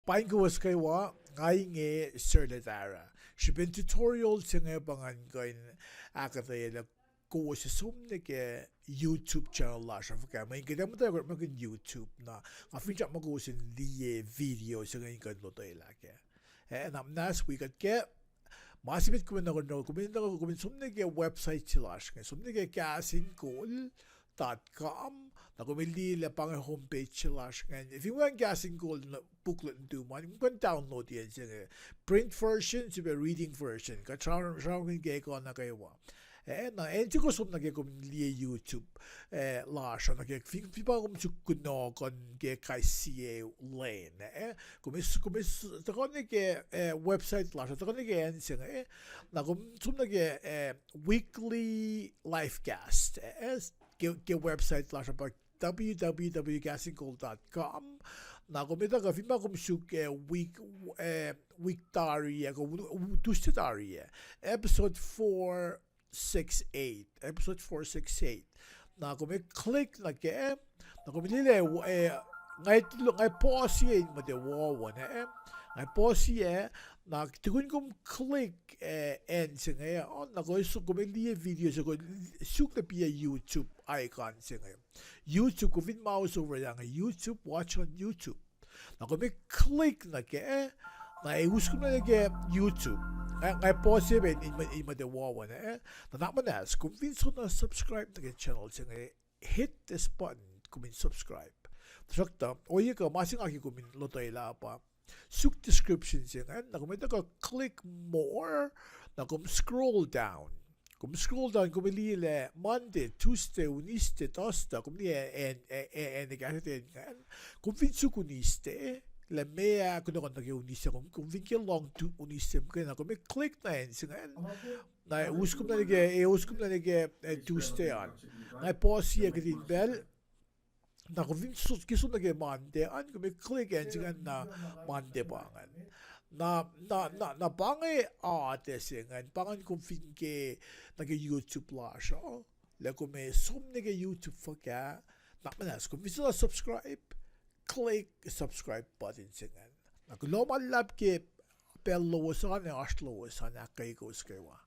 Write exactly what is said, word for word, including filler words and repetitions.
Paing kowos kwewa, nga inge Sir Letara. Srihpen tutorial se inge pa ngan kuh in ahkuhtweyac lah kowos som nuh ke YouTube channel lasr uh fuhkah. Mweyen kuht ac muhta orekmakihn YouTube na, nga finsrak muh kowos in liye video se inge in kuh in lotwelah kac. Eh, na muhnahs wi kuht ke ma se met kom in nuhnkuh, kom in nuhnkuh, kom in som nuh ke website se lasr inge, som nuh ke Kahs in Kol dot com, na kom in liye lah pa inge homepage se lasr ingacn. Fin wacngihn Kahs in Kol booklet nuhtum an, kom kuh in download acn se inge. Print version, srihpac reading version. Kuht sramsramkihn ke ekuh nuh kwewa. Eh, na acn se kom som nuh ke kom in liye YouTube, eh, lasr uh, nuh ke fin, fin pa kom suk kunohkohn ke kais sie lwen, eh, kom, kom tuhkuh nuh ke, eh, website lasr uh, tuhkuh nuh ke acn se inge, eh, na kom som nuh ke, eh, weekly live cast, eh, ke, ke website lasr uh pa w w w dot kahsinkol dot com. Na kom etuh kuh fin ma kom suk, eh, week, eh, week tari ah, kuh Tuesday tari ah, episode four six eight, episode four six eight. Na kom ac click nuh ke, na kom ac liye, eh, nga, nga pause in muhta wowo na, eh, nga pause, na tukun kom click, eh, acn se inge, na kom ac liye video se, kom suk nuh ke YouTube icon se inge. YouTube, kom fin mouse over ah, YouTube, watch on YouTube. Na kom ac click nuh ke, na ac us kom nuh ke YouTube. Nga pause pac in muhta wowo na, eh. Na nuhnak muhnahs, kom fin soenna subscribe nuh ke channel se inge, hit this button, kom in subscribe. Tuhsruhktuh ohiyac kuh ma se nga ke kom in lotwelah pa, suk description se ingacn, na kom etuh kuh click more, na kom scroll down. Kom scroll down, kom ac liye lah Monday, Tuesday, Wednesday, Thursday, kom liye acn, acn, acn kahsruh ten ingacn. Kom fin suk Wednesday, lah meac kunohkohn nuh ke Wednesday, kom, kom fin ke lohng Wednesday muhkwena, kom ac click nuh acn se ingacn. Na us kom nuh ke, ac us kom nuh ke, eh, Tuesday an. Nga pause kihtin pacl. Na kom fin ke som nuh ke Monday an, kom ac click acn se ingacn na Monday pa ingacn. Na, na, na, na pa inge atac se ingacn, pa ingacn kom fin ke nuh ke YouTube lasr uh, lah kom ac som nuh ke YouTube fuhkah, nuhnak muhnahs kom fin soenna subscribe, click subscribe button se ingacn. Na kuloh ma luhlahp ke pacl lowos an, ac oasr lowos an, ahkkweye kowos kwewa.